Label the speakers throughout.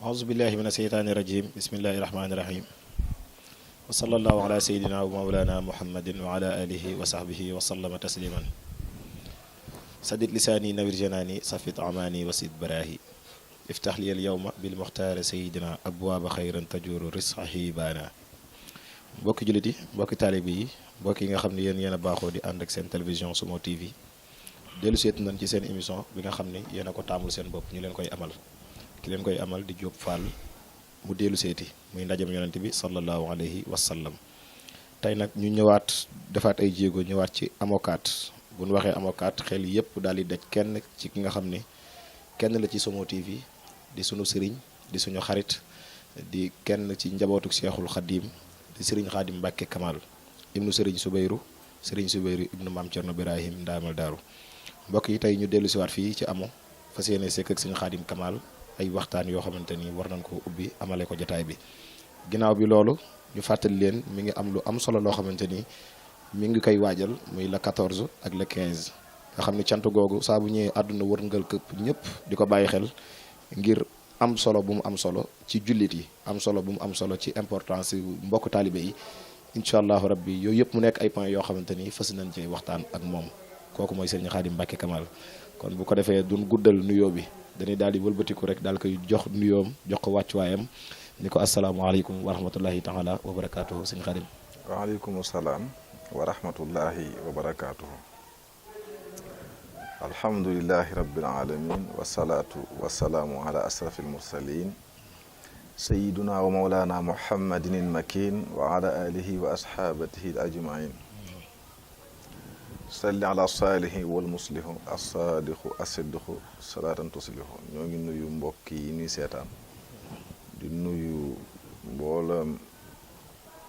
Speaker 1: aousubillahi min asheytaani irajim bismillahi irahmani irahim wa sallallahu ala seydina wa mawlana muhammadin wa ala alihi wa sahbihi wa sallama tasliman sadid lisaani nawir janaani safit amaani wasid barahi iftax li al yawma bil muxtaare sayidina abwaaba xayran tajuru risqahi baana mbokki jullit yi mbokki taalibe yi mbokk yi nga xam ne yéen a baaxoo di ànd ak seen télévision Sumo TV dellu seet nañ ci seen émission bi nga xam ne yéen a ko taamul seen bopp ñu leen koy amal ki leen koy amal di Diop Fall mu dellu seeti muy ndajam yonent bi sallallahu alayhi wa sallam tey nag ñu ñëwaat defaat ay jéego ñëwaat ci amokaat bu ñu waxee amokaat xel yépp daal di daj kenn ci ki nga xam ne kenn la ci Sumo TV di sunu sëriñ di suñu xarit di kenn ci njabootu Seexul Xadim di sëriñ Xaadim Mbàkke Kamal ibnu sëriñ Subayru ibnu Maam Cerno Birahim ndaamal daaru mbokk yi tey ñu dellu siwaat fii ci amo fas yéene sekk ak sëriñ Xaadim Kamal ay waxtaan yoo xamante ni war nañ ko ubbi amale ko jotaay bi ginnaaw bi loolu ñu fàttali leen mi ngi am lu am solo loo xamante ni mi ngi koy waajal muy le 14 ak le 15 nga xam ne cant googu saa bu ñëwee àdduna wërngal këpp ñëpp di ko bàyyi xel ngir am solo bu mu am solo ci jullit yi am solo bu mu am solo ci importance mbokk taalibe yi incha allahu rabbi yooyu yëpp mu nekk ay points yoo xamante ni fas nañ ci waxtaan ak moom kooku mooy sëriñ Xaadim Mbàkke Kamal kon bu ko defee duñ guddal nuyoo bi dañuy daal di wëlbatiku rek daal koy jox nuyoom jox ko wàccuwaayam ni ko asalaamaaleykum wa rahmatullahi taala wa barakaatuhu sëriñ Xaadim.
Speaker 2: waaleykum salaam wa rahmatullahi wa barakaatuhu. alhamdulilahi rabbil alamin wasalaatu wasalaamu ala asrafil mursalin sayiduna wa mawlana muhammadin il makin wa ala alihi wa asxaabatihi ajmain salli ala saalihi wal muslihu assaadiqu asiddiqu salaatan tuslihu ñoo ngi nuyu mbokk yi ñuy seetaan di nuyu mboolam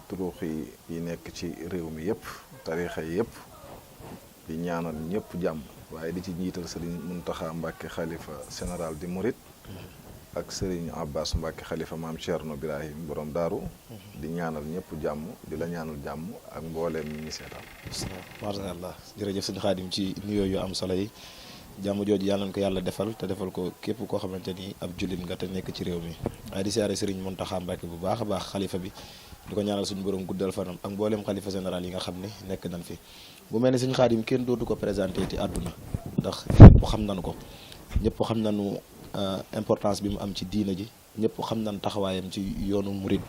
Speaker 2: turux yi nekk ci réew mi yëpp tarixa yi yëpp di ñaanal ñëpp jàmm waaye di ci njiital sëriñ Muntaxa Mbàkke xalifa général di Murit ak sëriñ Abbas Mbàkke xalifa maam Cerno Birahim borom daaru di ñaanal ñëpp jàmm di la ñaanal jàmm ak mbooleem ñi ngi seetaan
Speaker 1: masha Allah jërëjëf sëñ Xaadim ci nuyoo yu am solo yi jàmm jooju yàlla na ko yàlla defal te defal ko képp koo xamante ni ab jullit nga te nekk ci réew mi waaye di siyaare sëriñ Muntaxa Mbàkke bu baax a baax xalifa bi di ko ñaanal suñu borom guddal fanam ak mbooleem xalifa général yi nga xam ne nekk nañ fi bu mel ni sëñ Xaadim kenn dootu ko présenté ci àdduna ndax ñëpp xam nañu ko ñëpp xam nañu importance bi mu am ci diina ji ñëpp xam nañ taxawaayam ci yoonu murid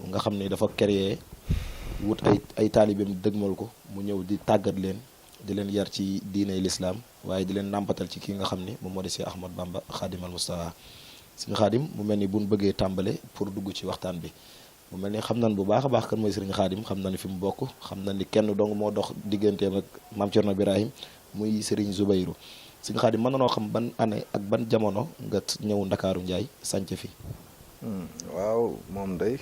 Speaker 1: nga xam ne dafa créer wut ay taalibeem dëgmal ko mu ñëw di tàggat leen di leen yar ci diinay lislaam waaye di leen nàmpatal ci ki nga xam ne moom moo di Seex Ahmad Bamba Xaadimal Mustafa sëñ Xaadim mu mel ni buñ bëggee tàmbale pour dugg ci waxtaan bi mu mel ni xam nañ bu baax a baax kan mooy sëriñ Xaadim xam nañ fi mu bokk xam nañ ni kenn dong moo dox digganteem ak Maam Cerno Birahim muy sëriñ Zubayru sëriñ Xaadim mën nanoo xam ban année ak ban jamono nga ñëw Ndakaaru Njaay sanc fi
Speaker 2: waaw moom day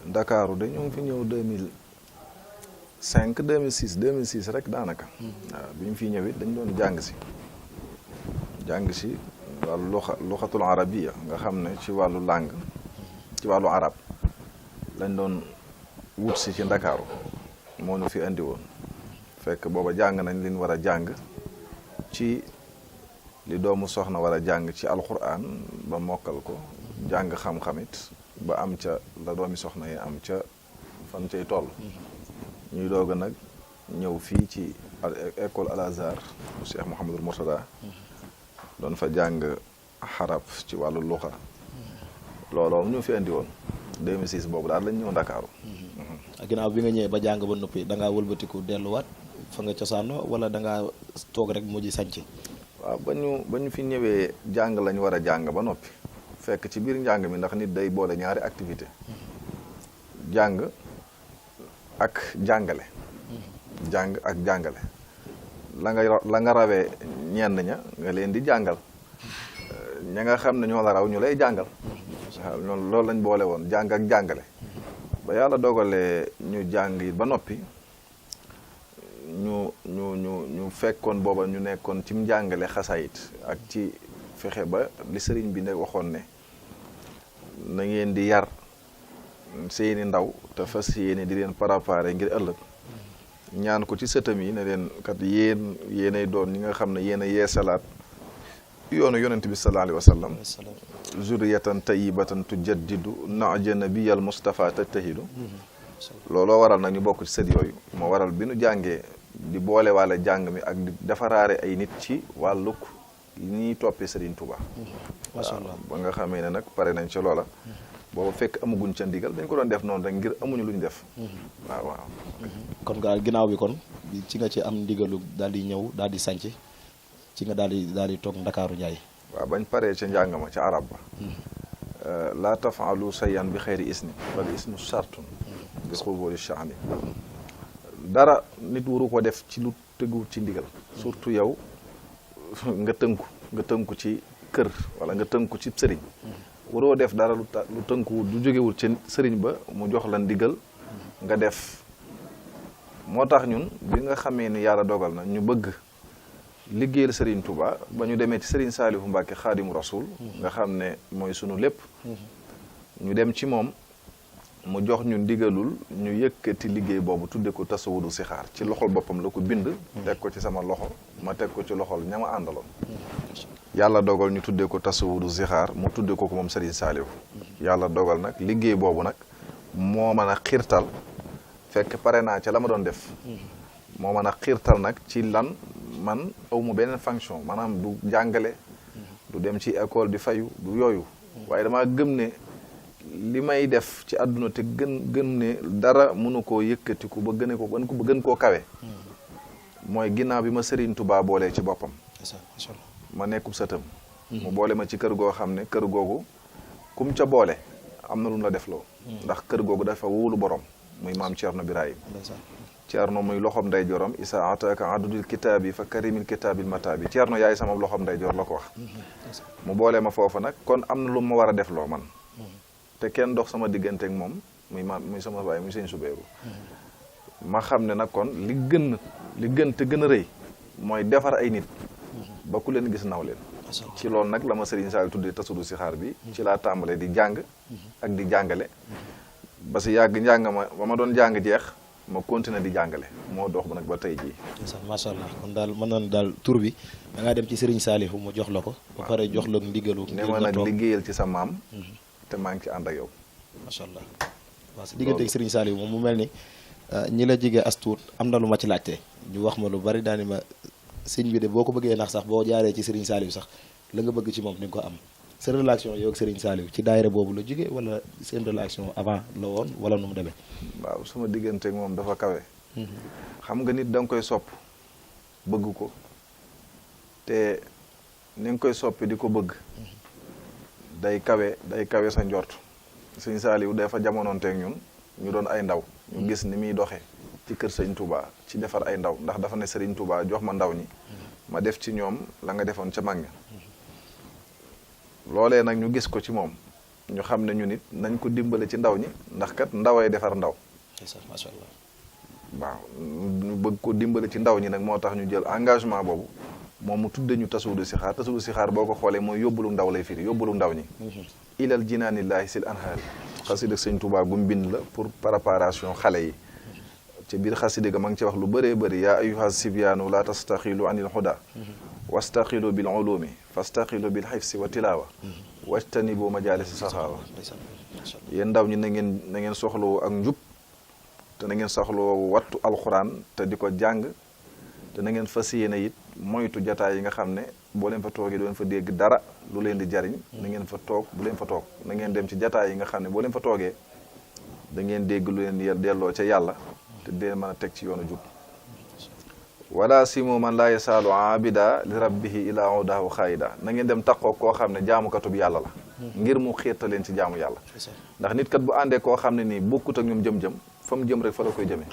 Speaker 2: Ndakaaru de ñoo ngi fi ñëw 2005 2006 rek daanaka waaw bi ñu fi ñëwit dañ doon jàng si wàllu luxatul arabiya nga xam ne ci wàllu langue ci wàllu arab lañ doon wut si ci Ndakaaru moo ñu fi indi woon fekk booba jàng nañ liñ war a jàng ci li doomu soxna war a jàng ci alquran ba mokkal ko jàng xam-xamit ba am ca la doomi soxna yi am ca fan cay toll ñuy doog a nag ñëw fii ci école Al Azhar Cheikh Mouhamadul Mourtada doon fa jàng xarab ci wàllu luxa looloo ñu fi indi woon 2006 boobu daal lañ ñëw Ndakaaru
Speaker 1: ginnaaw bi nga ñëwee ba jàng ba noppi da ngaa wëlbatiku delluwaat fa nga cosaanoo wala da ngaa toog rek mujj sanc
Speaker 2: waaw ba ñu fi ñëwee jàng lañ war a jàng ba noppi fekk ci biir njàng mi ndax nit day boole ñaari activité jàng ak jàngale jàng ak jàngale la nga rawee ñenn ña nga leen di jàngal ña nga xam ne ñoo la raw ñu lay jàngal waaw loolu lañ boole woon jàng ak jàngale ba yàlla dogalee ñu jàng yi ba noppi ñu fekkoon booba ñu nekkoon ci njàngale xasaayit ak ci fexe ba li sëriñ bi ne waxoon ne na ngeen di yar seeni ndaw te fas yéene di leen préparer ngir ëllëg ñaan ko ci sëtam yi ne leen kat yéenay doon ñi nga xam ne yéen a yeesalaat yoonu yonent bi sallallahu alayhi wa sallam zurriyatan tayyibatan tujaddidu naja nabiyal Mustafa tajtahidu looloo waral nag ñu bokk ci sët yooyu moo waral bi nu jàngee di boole wàlla jàng mi ak di defaraare ay nit ci wàlluk li ñuy toppee Serigne Touba
Speaker 1: macha allah
Speaker 2: ba nga xamee ne nag pare nañ ci loola booba fekk amaguñ ca ndigal dañ ko doon def noonu rek ngir amuñu lu ñu def waaw waaw
Speaker 1: kon gaal ginnaaw bi kon ci nga ci am ndigalu daal di ñëw daal di sanc ci nga daal di toog Ndakaaru Njaay
Speaker 2: waaw bañ paree ca njàng ma ca arab ba laa tafaalu sayan bi xeyri isni bal isnu sartun bi xubóori shaani dara nit waru ko def ci lu tëggu ci ndigal surtout yow nga tënku ci kër wala nga tënku ci sëriñ waroo def dara lu tënkuwul lu jógewul ci sëriñ ba mu jox la ndigal nga def moo tax ñun bi nga xamee ni yàlla dogal na ñu bëgg liggéeyal Serigne Touba ba ñu demee ci Serigne Saalihu Mbàkke Xaadimu Rasuul nga xam ne mooy sunu lépp ñu dem ci moom mu jox ñu ndigalul ñu yëkkati liggéey boobu tudde ko tasawudu sixaar ci loxol boppam la ko bind teg ko ci sama loxo ma teg ko ci loxol ña ma àndaloon yàlla dogal ñu tudde ko tasawudu sixaar mu tudde ko moom Serigne Saalihu yàlla dogal nag liggéey boobu nag moo mën a xiirtal fekk pare naa ca la ma doon def moo mën a xiirtal nag ci lan man awmu beneen fonction maanaam du jàngale du dem ci école di fayu du yooyu waaye dama gëm ne li may def ci àdduna te gën ne dara mënu koo yëkkatiku ba gën koo kawe mooy ginnaaw bi ma Serigne Touba boolee ci boppam ma nekkub sëtam mu boole ma ci kër goo xam ne kër googu kum ca boole am na lu mu la def loo ndax kër googu dafa wóolu borom muy maam Thierno Birahim Thierno muy loxom nday jorom isa ataka adudil kitaabi fa karimil kitaabil mataabi Thierno yaay sama loxom nday jor la ko wax mu boole ma foofa nag kon am na lu ma war a def loo man te kenn dox sama diggante ak moom muy sama baay muy sëñ Subeeru ma xam ne nag kon li gën te gën a rëy mooy defar ay nit ba ku leen gis naw leen ci loolu nag la ma Serigne Sall tuddee tasawudu sixaar bi ci laa tàmbalee di jàng ak di jàngale ba si yàgg njàng ma ba ma doon jàng jeex ma continuer di jàngale moo dox ba nag ba tey jii
Speaker 1: macha allah kon daal mën nañ daal tur bi da ngaa dem ci Serigne Saliou mu jox la ko ba pare jox la ndigalu
Speaker 2: ne ma nag liggéeyal ci sa maam te maa ngi ci ànd ak yow
Speaker 1: macha allah waaw sa diggante ak Serigne Saliou moom mu mel ni ñi la jigee astuut am na lu ma ci laajte ñu wax ma lu bari daani ma sëñ bi de boo ko bëggee nax sax boo jaaree ci Serigne Saliou sax la nga bëgg ci moom di nga ko am sa relation yow ak Serigne Saliou ci daayira boobu la jógee wala seen relation avant la woon wala nu mu demee
Speaker 2: waaw suma diggante ak moom dafa kawe xam nga nit da nga koy sopp bëgg ko te ni nga koy soppi di ko bëgg day kawe sa njort Serigne Saliou dafa jamonoonteeg ñun ñu doon ay ndaw ñu gis ni muy doxee ci kër Serigne Touba ci defar ay ndaw ndax dafa ne Serigne Touba jox ma ndaw ñi ma def ci ñoom la nga defoon ca mag ña loolee nag ñu gis ko ci moom ñu xam ne ñu nit nañ ko dimbale ci ndaw ñi ndax kat ndaway defar ndaw
Speaker 1: macha allah
Speaker 2: waaw ñu bëgg ko dimbale ci ndaw ñi nag moo tax ñu jël engagement boobu moom mu tudde ñu tasawudu sixaar boo ko xoolee mooy yóbbulu ndaw lay firi yóbbulu ndaw ñi ilal jinaanillaahi sil anhaari xasida Sëñ Tuubaa gum bind la pour préparation xale yi ci biir xasida ga ma ngi ci wax lu bëree bëri yaa ayyuha sibyaanu la tastaxilu anil huda wastaxilu bil ulumi fastaxilu bil xifsi wa tilaawa wajtanibu majalisi saxaawa yéen ndaw ñi na ngeen soxloo ak njub te na ngeen soxloo wattu alxuraan te di ko jàng te na ngeen fas yéene it moytu jataay yi nga xam ne boo leen fa toogee doo leen fa dégg dara lu leen di jariñ na ngeen fa toog bu leen fa toog na ngeen dem ci jataay yi nga xam ne boo leen fa toogee da ngeen dégg lu leen delloo ca yàlla te dee mën a teg ci yoonu jub wala simu man laa yasaalu abida li rabbihi ila udahu xaayida na ngeen dem taqoo koo xam ne jaamukatub yàlla la ngir mu xiirta leen ci jaamu yàlla ndax nit kat bu àndee koo xam ne nii bokkut ak ñoom jëm-jëm fa mu jëm rek fa la koy jëmee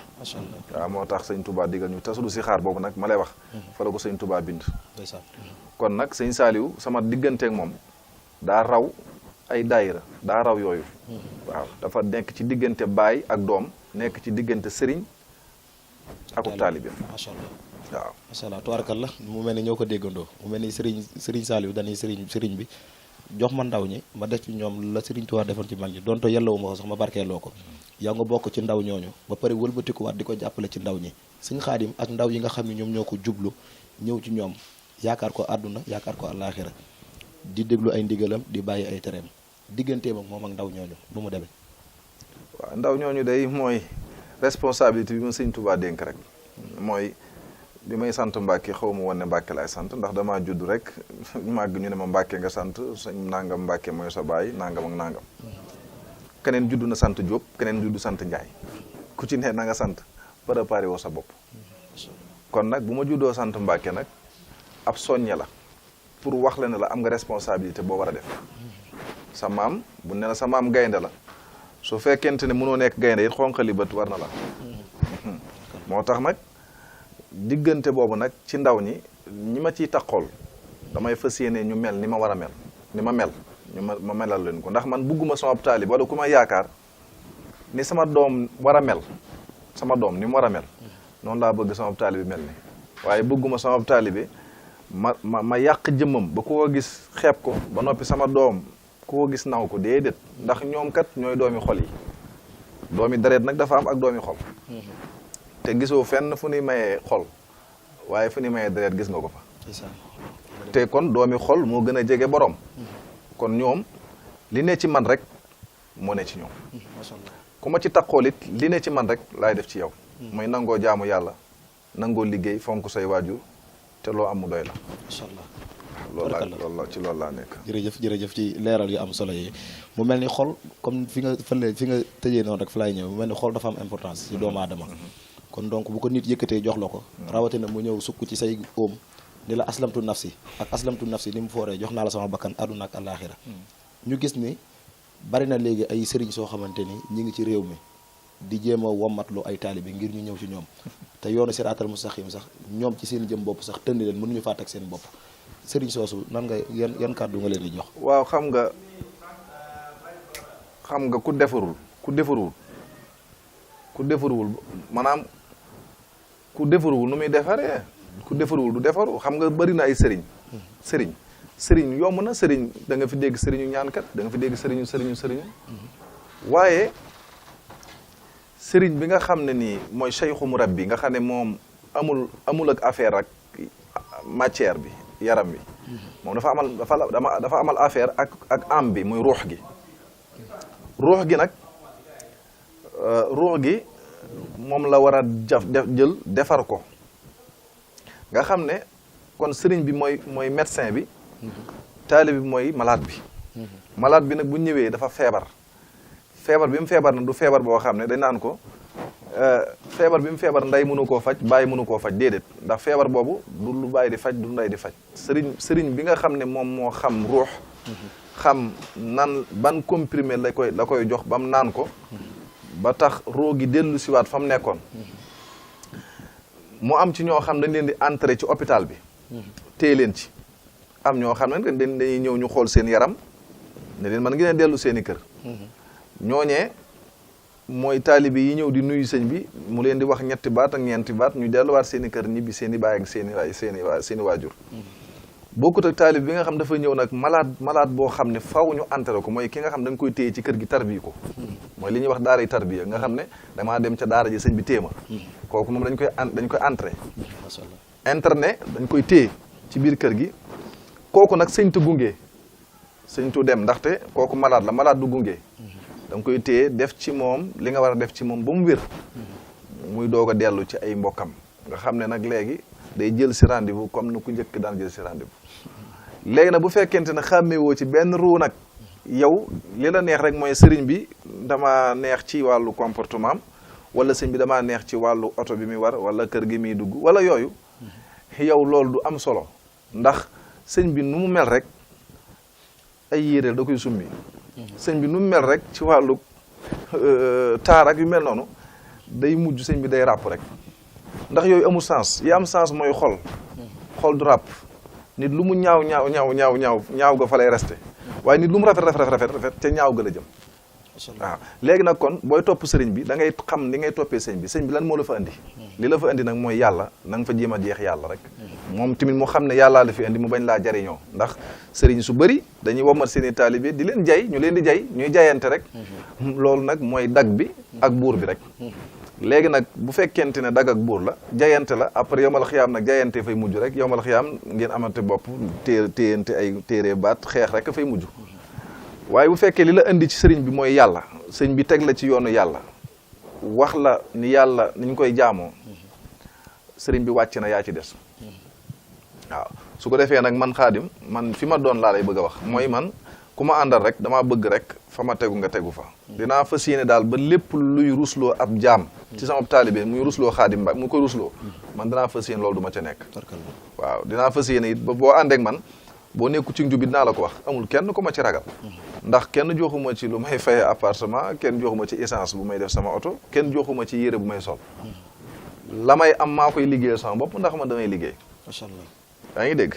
Speaker 2: waaw moo tax Sëñ Touba digal ñu tasawudu sixaar boobu nag ma lay wax fa la ko Sëñ Touba bind kon nag Sëñ Saliou sama digganteeg moom daa raw ay daayira daa raw yooyu waaw dafa nekk ci diggante baay ak doom nekk ci diggante sëriñ akub taalibe
Speaker 1: macha allah
Speaker 2: waaw
Speaker 1: macha allah tubaarkalla mu mel ni ñoo ko déggandoo mu mel ni Serigne Saliou dañuy sëriñ bi jox ma ndaw ñi ma def ci ñoom la Serigne Touba defoon ci mag ñi donte yelloo ma ko sax ma barkeeloo ko yaa nga bokk ci ndaw ñooñu ba pare wëlbatikuwaat di ko jàppale ci ndaw ñi Sëñ Xaadim ak ndaw yi nga xam ne ñoom ñoo ko jublu ñëw ci ñoom yaakaar ko àdduna yaakaar ko àllaaxira di déglu ay ndigalam di bàyyi ay tereem digganteem ak moom ak ndaw ñooñu nu mu demee.
Speaker 2: waaw ndaw ñooñu day mooy responsabilité bi ma sëñ Touba dénk rek mooy bi may sant Mbàkke xaw ma woon ne Mbàkke laay sant ndax damaa judd rek màgg ñu ne ma Mbàkke nga sant sañ nangam Mbàkke mooy sa baay nangam ak nangam keneen judd na sant Jóob keneen judd sant Njaay ku ci ne na nga sant préparé woo sa bopp kon nag bu ma juddoo sant Mbàkke nag ab soññe la pour wax la ne la am nga responsabilité boo war a def sa maam bu ne la sa maam gaynde la su fekkente ne mënoo nekk gaynde it xonqali bët war na la moo tax nag diggante boobu nag ci ndaw ñi ma ciy taxool damay fas yéene ñu mel ni ma war a mel ni ma mel ma melal leen ko ndax man bugguma sama taalib wala ku ma yaakaar ni sama doom war a mel sama doom ni mu war a mel noonu laa bëgg sama taalib bi mel ni waaye bëgguma sama taalib bi ma yàq jëmmam ba ku ko gis xeeb ko ba noppi sama doom ku ko gis naw ko déedéet ndax ñoom kat ñooy doomi xol yi doomi deret nag dafa am ak doomi xol te gisoo fenn fu ñuy mayee xol waaye fu ñuy mayee deret gis nga ko fa te kon doomi xol moo gën a jege borom kon ñoom li ne ci man rek moo ne ci ñoom ku ma ci taxool it li ne ci man rek laay def ci yow mooy nangoo jaamu yàlla nangoo liggéey fonk say waajur te loo am mu doy la
Speaker 1: macha allah
Speaker 2: loolu ci loolu laa nekk
Speaker 1: jërëjëf ci leeral yu am solo yi mu mel ni xol comme fi nga tëjee noonu rek fa laay ñëw mu mel ni xol dafa am importance ci doomu aadama kon donc bu ko nit yëkkatee jox la ko rawatina mu ñëw sukk ci say óom ni la aslamtu nafsi ak aslamtu nafsi ni mu fooree jox naa la sama bakkan àdduna ak àllaaxira ñu gis ni bari na léegi ay sëriñ soo xamante ni ñi ngi ci réew mi di jéem a wommatlu ay taalibe ngir ñu ñëw ci ñoom te yoonu siraatal mustaqim sax ñoom ci seen jëm bopp sax tënni leen mënuñu faa teg seen bopp sëriñ soosu nan nga yan kàddu nga leen di jox.
Speaker 2: waaw xam nga ku defaruwul maanaam ku defaruwul nu muy defaree ku defaruwul du defaru xam nga bari na ay sëriñ yomb na sëriñ da nga fi dégg sëriñu ñaankat da nga fi dégg sëriñu waaye sëriñ bi nga xam ne nii mooy cheikhu murabbi nga xam ne moom amul ak affaire ak matière bi yaram bi moom dafa amal affaire ak am bi muy ruux gi nag ruux gi moom la war a jël defar ko nga xam ne kon sëriñ bi mooy médecin bi taalibe bi mooy malade bi nag bu ñëwee dafa feebar bi mu feebar nag du feebar boo xam ne dañ naan ko feebar bi mu feebar nday mënu koo faj bàyyi mënu koo faj déedéet ndax feebar boobu du lu bàyyi di faj du nday di faj sëriñ bi nga xam ne moom moo xam ruux xam nan ban comprimé la koy jox ba mu naan ko ba tax roo gi dellu siwaat fa mu nekkoon mu am ci ñoo xam dañ leen di entrer ci hôpital bi téye leen ci am ñoo xam ne dañuy ñëw ñu xool seen yaram ne leen mën ngeen dellu seeni kër ñooñee mooy taalibe yi ñëw di nuyu sëñ bi mu leen di wax ñetti baat ak ñeenti baat ñu delluwaat seeni kër ñibbi seeni baay ak seeni waajur bokkut ak taalib bi nga xam dafa ñëw nag malade boo xam ne faw ñu enteré ko mooy ki nga xam da nga koy téye ci kër gi tarbi ko mooy li ñuy wax daara yi tarbiya nga xam ne damaa dem ca daara ji sëñ bi téema kooku moom dañ koy entré internet dañ koy téye ci biir kër gi kooku nag sëñ tu gunge sëñ tu dem ndaxte kooku malade du gunge da nga koy téye def ci moom li nga war a def ci moom ba mu wér muy doog a dellu ci ay mbokkam nga xam ne nag léegi day jël si rendez-vous comme ni ku njëkk daan jël si rendez-vous léegi nag bu fekkente ne xàmmewoo ci benn ruu nag yow li la neex rek mooy sëriñ bi dama neex ci wàllu comportement am wala sëñ bi damaa neex ci wàllu oto bi muy war wala kër gi muy dugg wala yooyu yow loolu du am solo ndax sëñ bi nu mu mel rek ay yéreel da koy summi sëñ bi nu mu mel rek ci wàllu taar ak yu mel noonu day mujj sëñ bi day ràpp rek ndax yooyu amul sens yi am sens mooy xol du ràpp nit lu mu ñaaw ga fa lay resté waaye nit lu mu rafet te ñaaw ga la jëm waaw léegi nag kon booy topp sëriñ bi da ngay xam ni ngay toppee sëñ bi lan moo la fa andi li la fa andi nag mooy yàlla na nga fa jéem a jeex yàlla rek moom tamit mu xam ne yàllaa la fi andi mu bañ laa jariñoo ndax sëriñ su bëri dañuy womat seeni taalibe di leen jay ñu leen di jay ñuy jayante rek loolu nag mooy dag bi ak buur bi rek léegi nag bu fekkente ne dag ak buur la jayante la après yomal xiyaam nag jayante fay mujj rek yomal xiyaam ngeen amante bopp téyante ay téere baat xeex rek fay mujj waaye bu fekkee li la indi ci sëriñ bi mooy yàlla sëñ bi teg la ci yoonu yàlla wax la ni yàlla ni ñu koy jaamoo sëriñ bi wàcc na yaa ci des waaw su ko defee nag man Xaadim man fi ma doon laa lay bëgg a wax mooy man ku ma àndal rek damaa bëgg rek fa ma tegu nga tegu fa dinaa fas yéene daal ba lépp luy rusloo ab jaam ci sama taalibe muy rusloo Xaadim Mbàkke mu koy rusloo man dinaa fas yéene loolu du ma ca nekk waaw dinaa fas yéene it ba boo àndeek man boo nekku ci njub it dinaa la ko wax amul kenn ku ma ci ragal ndax kenn joxuma ci lu may faye appartement kenn joxuma ci essence bu may def sama oto kenn joxuma ci yére bu may sol la may am maa koy liggéeyal sama bopp ndax man damay liggéey
Speaker 1: macha allah
Speaker 2: yaa ngi dégg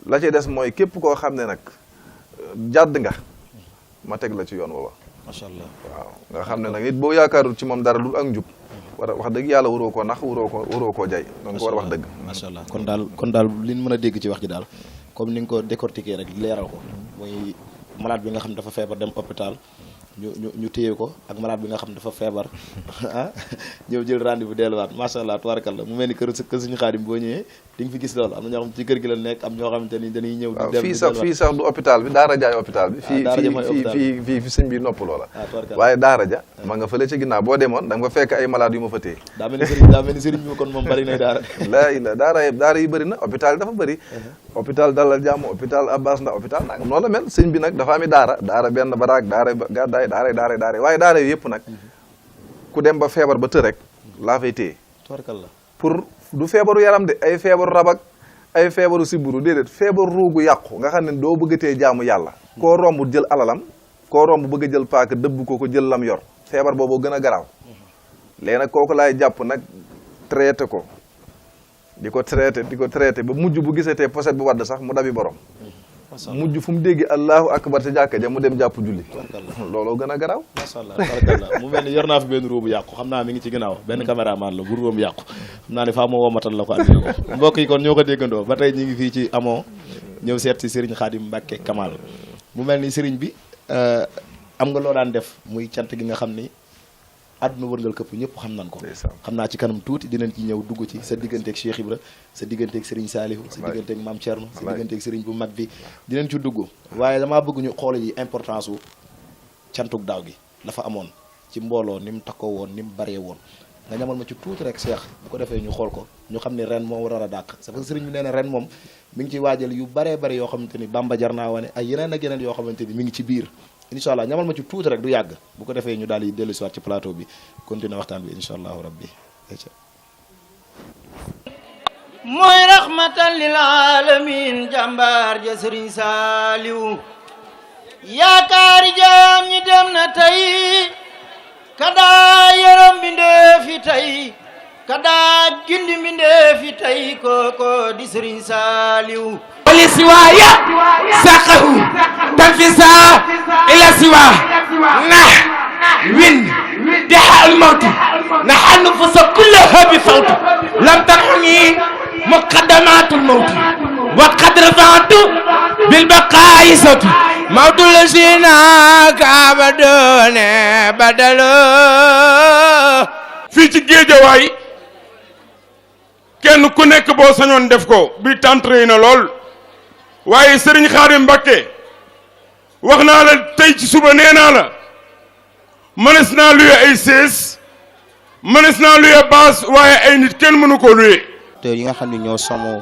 Speaker 2: la ci des mooy képp koo xam ne nag jàdd nga ma teg la ci yoon woowa
Speaker 1: macha allah
Speaker 2: waaw nga xam ne nag nit boo yaakaarul ci moom dara lu ak njub war a wax dëgg yàlla waroo koo nax waroo koo jay donc war a wax dëgg
Speaker 1: macha allah kon daal li ñu mën a dégg ci wax ji daal comme ni nga ko décortiquer rek leeral ko muy malade bi nga xam ne dafa feebar dem hôpital ñu téye ko ak malade bi nga xam ne dafa feebar ah ñëw jël rendez-vous delluwaat macha allah tabarakallah mu mel ni kër suñu Xaadim boo ñëwee di nga fi gis loolu am na ñoo xam ci kër gi la nekk am ñoo xamante ni dañuy ñëw di dem
Speaker 2: fii sax du hôpital bi daara jaay hôpital bi fii sëñ bi nopp loola waaye daara ja ma nga fële ca ginnaaw boo demoon da nga fa fekk ay malade yu ma fa téye daa mel
Speaker 1: ni sëriñ bi kon moom bari na daara
Speaker 2: daara yi bëri na hôpital yi dafa bëri hôpital Dalal Jàmm hôpital Abbas Ndao hôpital nangam noonu la mel sëñ bi nag dafa ami daara benn baraag daara gàddaay daara waaye daara yi yëpp nag ku dem ba feebar ba të rek laa fay téye pour du feebaru yaram de ay feebaru rabak ay feebaru siburu déedéet feebaru ruugu yàqu nga xam ne doo bëggatee jaamu yàlla koo romb jël alalam koo romb bëgg a jël paaka dëbb ko jël lam yor feebar boobu gën a garaaw léegi nag kooku laay jàpp nag traité ko di ko traité ba mujj bu gisatee poset bu wadd sax mu dabi borom mujj fu mu dégg allahu akbar te jàkka ja mu dem jàpp julli looloo gën a garaaw
Speaker 1: masha Allah barakallah mu mel ni yor naa fi benn ruubu yàqu xam naa mi ngi ci ginnaaw benn caméraman la bu ruubam yàqu xam naa ne faa ma womatal la ko andi ko mbokk yi kon ñoo ko déggandoo ba tey ñi ngi fii ci amoo ñëw seet si Serigne Khadim Mbacke Kamal mu mel ni Serigne bi am nga loo daan def muy cant gi nga xam ni àdduna wërngal këpp ñëpp xam nañ ko xam naa ci kanam tuuti dinañ ci ñëw dugg ci sa digganteeg Cheikh Ibra sa digganteeg Serigne Saliou sa digganteeg Mame Thierno sa digganteeg Serigne bu mag bi dinañ ci dugg waaye damaa bëgg ñu xoole ji importance wu cantuk daaw gi dafa amoon ci mbooloo ni mu takkoo woon ni mu baree woon nga ñamal ma ci tuuti rek Cheikh bu ko defee ñu xool ko ñu xam ne ren moom war a dàq parce que Serigne bi nee na ren moom mi ngi ci waajal yu baree bari yoo xamante ni Bamba jar naa wane ay yeneen ak yeneen yoo xamante ni mi ngi ci biir incha allah ñamal ma ci tuuti rek du yàgg bu ko defee ñu daal di dellu si waat ci plateau bi continuer waxtaan bi incha allahu rabbi
Speaker 3: mooy rahmatan lil alamin jàmbaar ja Sëriñ Saaliw yaakaari jaam ñi dem na tey kadaa yaram mbindeefi tey kadaa gindi mbindeefi tey kooko di Sëriñ Saaliw
Speaker 4: ولسوايا ساقه تنفسا إلى سوا وين دحاء الموت نحن نفس كلها بصوت لم تنحني مقدمات الموت وقد رفعت بالبقاء صوت موت الذين كابدون بدلوا في جيجاواي kenn ku nekk boo sañoon def ko bi tantré na lool waaye Serigne Khadim Mbacke wax naa la tey ci suba nee naa la mënees naa luye ay sées mënees naa luye base waaye ay nit kenn mënu ko luye.
Speaker 5: te yi nga xam ne ñoo samoo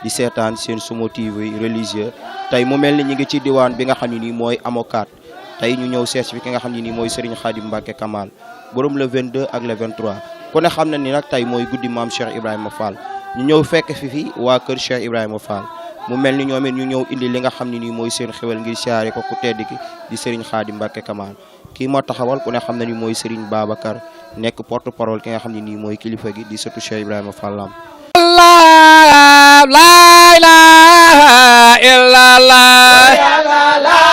Speaker 5: di seetaan seen Sumo TV religieux tey mu mel ni ñu ngi ci diwaan bi nga xam ne nii mooy amokat tey ñu ñëw seet fi ki nga xam ne nii mooy Serigne Khadim Mbacke Kamal borom le 22 ak le 23 ku ne xam na ni nag tey mooy guddi maam Cheikh Ibrahima Fall ñu ñëw fekk fi waa kër Cheikh Ibrahima Fall. mu mel ni ñoom it ñu ñëw indi li nga xam ne nii mooy seen xewal ngir siyaare ko ku tedd ki di Serigne Khadim Mbacke Kamal kii moo taxawal ku ne xam na ni mooy Serigne Babacar nekk porte parole ki nga xam ne nii mooy kilifa gi di sëtu Cheikh Ibrahima Fall am la ilaha illallah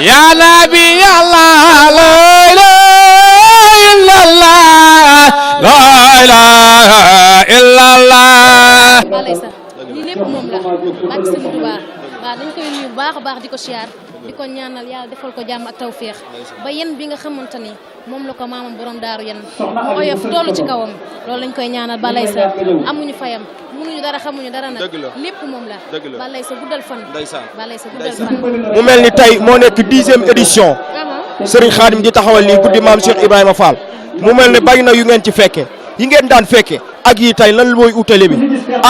Speaker 6: يا نبي الله لا إله إلا الله لا إله إلا الله
Speaker 7: balay sax lii lépp moom la ak Sëriñ Tuubaa waaw dañ koy nuyu bu baax a baax di ko siyaar di ko ñaanal yàlla defal ko jàmm ak tawféex ba yen bi nga xamante ni moom la ko maamam borom daaru yen mu oyof toll ci kawam loolu lañ koy ñaanal balay sax amuñu fayam mënuñu dara xamuñu dara nag lépp moom la balay sa guddal fan balay sa guddal fan
Speaker 5: mu mel ni tey moo nekk 10e édition Serigne Khadim di taxawal lii guddi maam Cheikh Ibrahima Fall mu mel ne bari na yu ngeen ci fekke yi ngeen daan fekke ak yi tey lan mooy utale bi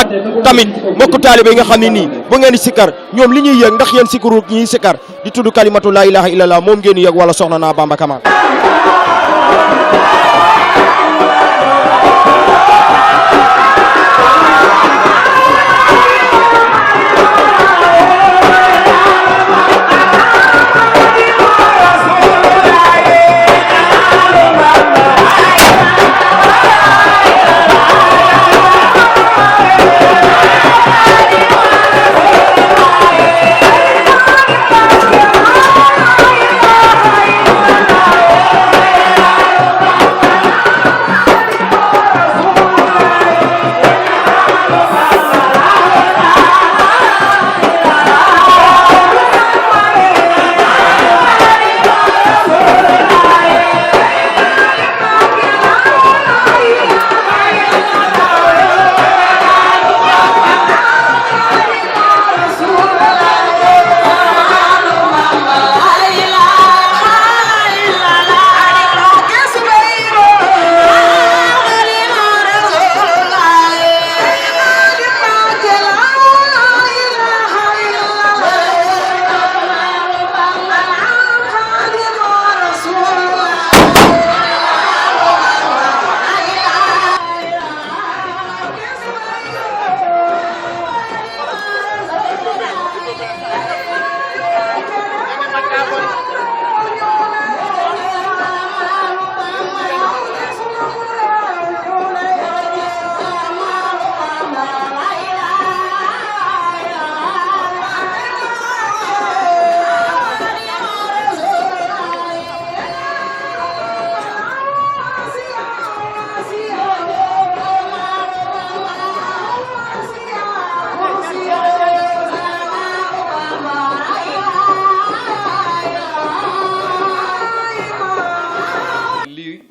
Speaker 5: ak tamit mbokku taalibe yi nga xam ne nii bu ngeen di sikkar ñoom li ñuy yëg ndax yéen sikkaru ñuy sikkar di tudd kalimatu laa ilaha illallah moom ngeen di yëg wala soxna naa Bamba Kamal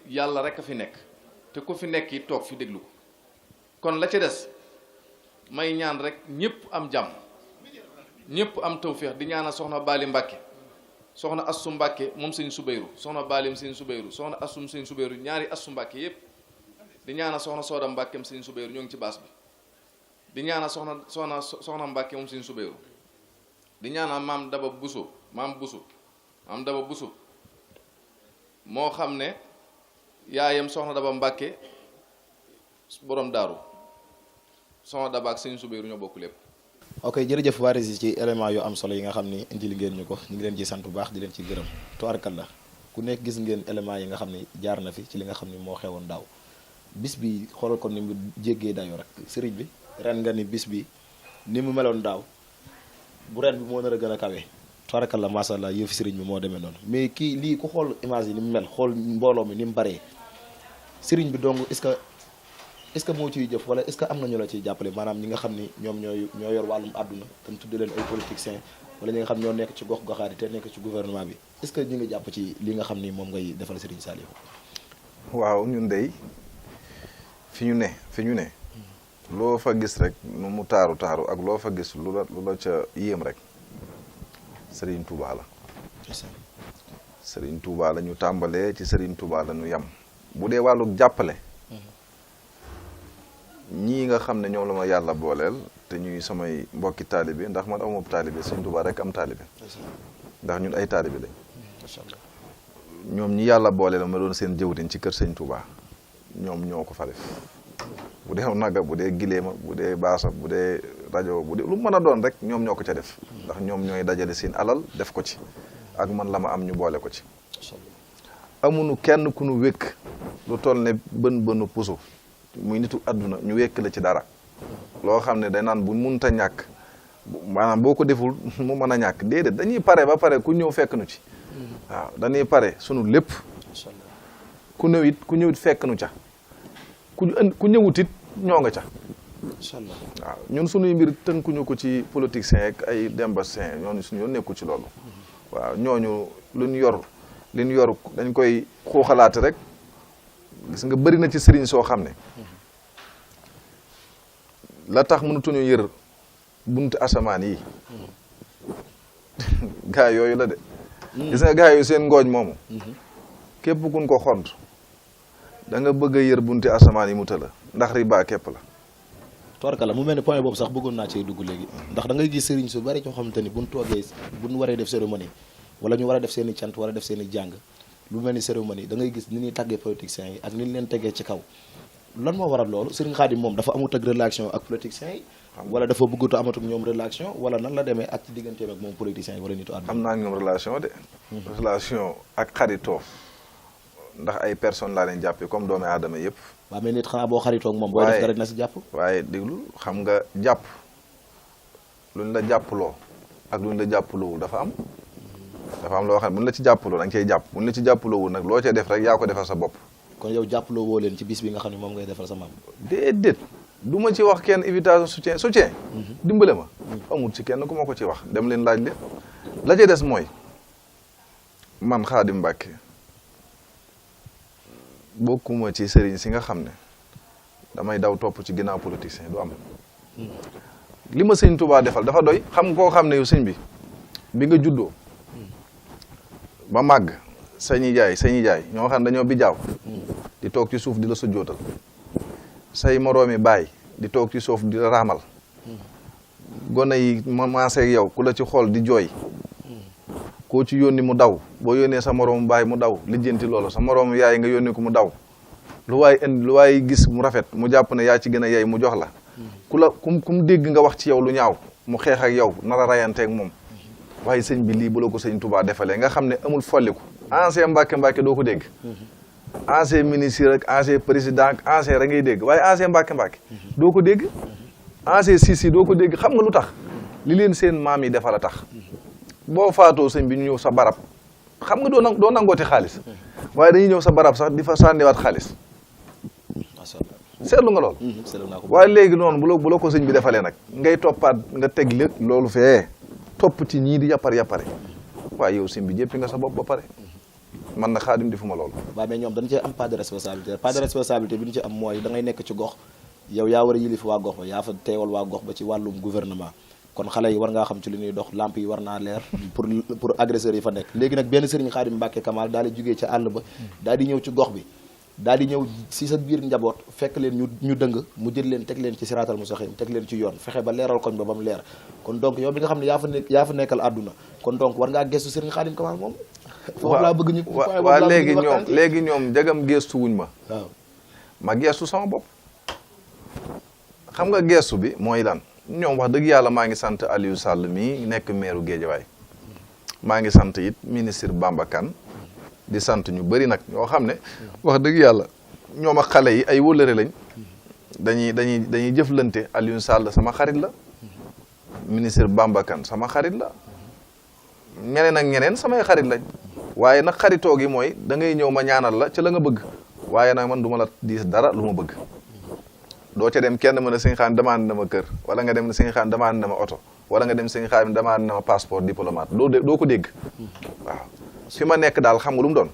Speaker 8: yàlla rek a fi nekk te ku fi nekk yi toog fi déglu ko kon la ca des may ñaan rek ñëpp am jàmm ñëpp am tawféex di ñaanal soxna Baali Mbàkke soxna Assu Mbàkke moom sëñ Subayru soxna Baalim sëñ Subayru soxna Assum sëñ Subayru ñaari Assu Mbàkke yëpp di ñaanal soxna Sooda Mbàkkeem sëñ Subayru ñoo ngi ci baas bi di ñaanal soxna Mbàkke moom sëñ Subayru di ñaanal maam Daba Buso maam Daba Buso moo xam ne yaayam soxna Daba Mbàkke borom daaru soxna Daba ak sëñ Subayru ñoo bokk lépp.
Speaker 1: ok jërëjëf waa Régis ci élément yu am solo yi nga xam ni indil ngeen ñu ko ñu ngi leen ci sant bu baax di leen ci gërëm tubaarkalla ku nekk gis ngeen élément yi nga xam ni jaar na fi ci li nga xam ni moo xewoon daaw bis bi xoolal ko ni mu jéggee dayoo rek sëriñ bi ren nga ni bis bi ni mu meloon daaw bu ren bi moo nar a gën a kawe tubaarkalla macha allah yëf sëriñ bi moo demee noonu mais kii lii ku xool image yi ni mu mel xool mbooloo mi ni mu baree sëriñ bi dong est-ce que moo ciy jëf wala est-ce que am na ñu la ciy jàppale maanaam ñi nga xam ni ñoom ñoo yor wàllum àdduna te mu tudd leen ay politiciens wala ñi nga xam ñoo nekk ci gox goxaat yi te nekk ci gouvernement bi est-ce que ñu ngi jàpp ci li nga xam ni moom ngay defal Serigne Saliou.
Speaker 2: waaw ñun dey fi ñu ne loo fa gis rek nu mu taaru ak loo fa gis lu la ca yéem rek Serigne Touba la. Serigne Touba la ñu tàmbalee ci Serigne Touba la ñu yem bu dee wàllu jàppale. ñii nga xam ne ñoom la ma yàlla booleel te ñuy samay mbokki taalibe ndax man amuma taalibe Sëñ Tuubaa rek am taalibe ndax ñun ay taalibe lañ ñoom ñi yàlla booleel ma doon seen jëwriñ ci kër Sëñ Tuubaa ñoom ñoo ko fa def bu dee naga bu dee gileema bu dee baasa bu dee rajo bu dee lu mën a doon rek ñoom ñoo ko ca def ndax ñoom ñooy dajale seen alal def ko ci ak man la ma am ñu boole ko ci amuñu kenn ku nu wékk lu toll ne bënu puso muy nitu àdduna ñu wekk la ci dara loo xam ne day naan bu munta ñàkk maanaam boo ko deful mu mën a ñàkk déedéet dañuy pare ba pare ku ñëw fekk nu ci waaw dañuy pare sunu lépp ku ñëwit fekk nu ca ku ñëwut it ñoo nga ca
Speaker 1: incha allah
Speaker 2: waaw ñun sunuy mbir tënkuñu ko ci politicien ak ay dembassin ñooñu suñu yoon nekku ci loolu waaw ñooñu luñ yor dañ koy xuuxalaate rek gis nga bëri na ci sëriñ soo xam ne la tax mënutuñu yër buntu asamaan yi gaa yooyu la de gis nga gaa yooyu seen ngooñ moomu képp kun ko xont da nga bëgg a yër bunti asamaan yi mu tëla ndax riba képp la
Speaker 1: Tubarkalla mu mel ni point boobu sax bëggoon naa cee dugg léegi ndax da ngay gis sëriñ su bari ñoo xamante ni buñ toogee buñ waree def cérémonie wala ñu war a def seen i cant war a def seen i jàng lu mel ni cérémonie da ngay gis ni ñuy tàggee politiciens yi ak ni ñu leen tegee ci kaw lan moo waral loolu Serigne Khadim moom dafa amut ak relation ak politiciens yi wala dafa bëggut a amatuk ñoom relation wala nan la demee ak ci digganteem ak moom politiciens yi wala nitu àdduna
Speaker 2: am naa ñoom relation de relation ak xaritoo ndax ay personnes laa leen jàppee comme doomi aadama yëpp
Speaker 1: waaw mais nit xanaa boo xaritoo ak moom booy def dara dina si jàpp
Speaker 2: waaye déglu xam nga jàpp luñ la jàppaloo ak luñ la jàppaloowul dafa am loo xam ne buñ la ci jàppaloo da nga cay jàpp buñ la ci jàppaloowul nag loo cay def rek yaa ko defal sa bopp
Speaker 1: kon yow jàppaloo woo leen ci bis bi nga xam ne moom ngay defal sa maam
Speaker 2: déedéet du ma ci wax kenn invitation soutien dimbale ma amul ci kenn ku ma ko ci wax dem leen laaj leen la ca des mooy man Khadim Mbacké bokkuma ci sëriñ si nga xam ne damay daw topp ci ginnaaw politicien du am li ma sëñ Touba defal dafa doy xam koo xam ne yow sëñ bi nga juddoo ba màgg sañi jaay ñoo xam ne dañoo bijaaw di toog ci suuf di la sujjootal say moroomi baay di toog ci suuf di la raamal gone yi maaseeg yow ku la ci xool di jooy koo ci yónni mu daw boo yónnee sa moroomu baay mu daw lijjanti loolu sa moroomu yaay nga yónni ko mu daw lu waay gis mu rafet mu jàpp ne yaa ci gën a yey mu jox la ku mu dégg nga wax ci yow lu ñaaw mu xeex ak yow nar a rayanteeg moom waaye sëñ bi lii bu la ko sëñ Touba defalee nga xam ne amul folliku ancien Mbàkke doo ko dégg ancien ministre ak ancien président ak ancien rek ngay dégg waaye ancien Mbàkke doo ko dégg ancien sisi doo ko dégg xam nga lu tax li leen seen maam yi defal a tax boo faatoo sëñ bi ñu ñëw sa barab xam nga doo nangooti xaalis waaye dañuy ñëw sa barab sax di fa sànniwaat xaalis seetlu nga lool waaye léegi noonu bu la ko sëñ bi defalee nag ngay toppaat nga teg lépp loolu fee topp ci ñii di yàppare waaye yow sëñ bi jéppi nga sa bopp ba pare man na Xaadim defuma loolu
Speaker 1: waaw mais ñoom dañ cee am pas de responsabilité bi ñu ci am mooy da ngay nekk ci gox yow yaa war a yilif waa gox ba yaa fa teewal waa gox ba ci wàllum gouvernement kon xale yi war ngaa xam ci li ñuy dox lamp yi war naa leer pour agresseurs yi fa nekk léegi nag benn sëriñ Khadim Mbacké Kamal daal di jógee ca àll ba daal di ñëw ci gox bi daal di ñëw si sa biir njaboot fekk leen ñu dëng mu jël leen teg leen ci siraatal mustaqiim teg leen ci yoon fexe ba leeral koñ ba mu leer kon donc yow bi nga xam ne yaa fa nekkal àdduna kon donc war ngaa gestu sëriñ Khadim Kamal moom foofu laa bëgg ñu
Speaker 2: waaw léegi ñoom jagam gestu wuñ ma
Speaker 1: waaw
Speaker 2: ma gestu sama bopp xam nga gestu bi mooy lan ñoom wax dëgg yàlla maa ngi sant Aliou Sall mii nekk maire Guédiawaye maa ngi sant it ministre Bamba Kane di sant ñu bëri nag ñoo xam ne wax dëgg yàlla ñoom ak xale yi ay wëllëre lañ dañuy jëflante Aliou Sall sama xarit la ministre Bamba Kane sama xarit la ñeneen ak ñeneen samay xarit lañ waaye nag xaritoo gi mooy da ngay ñëw ma ñaanal la ca la nga bëgg waaye nag man du ma la diis dara lu ma bëgg doo ca dem kenn mën a sëñ Xaadim demande na ma kër wala nga dem ne sëñ Xaadim demande na ma oto wala nga dem sëñ Xaadim demande na ma passeport diplomate doo ko dégg waaw fi ma nekk daal xam nga lu mu doon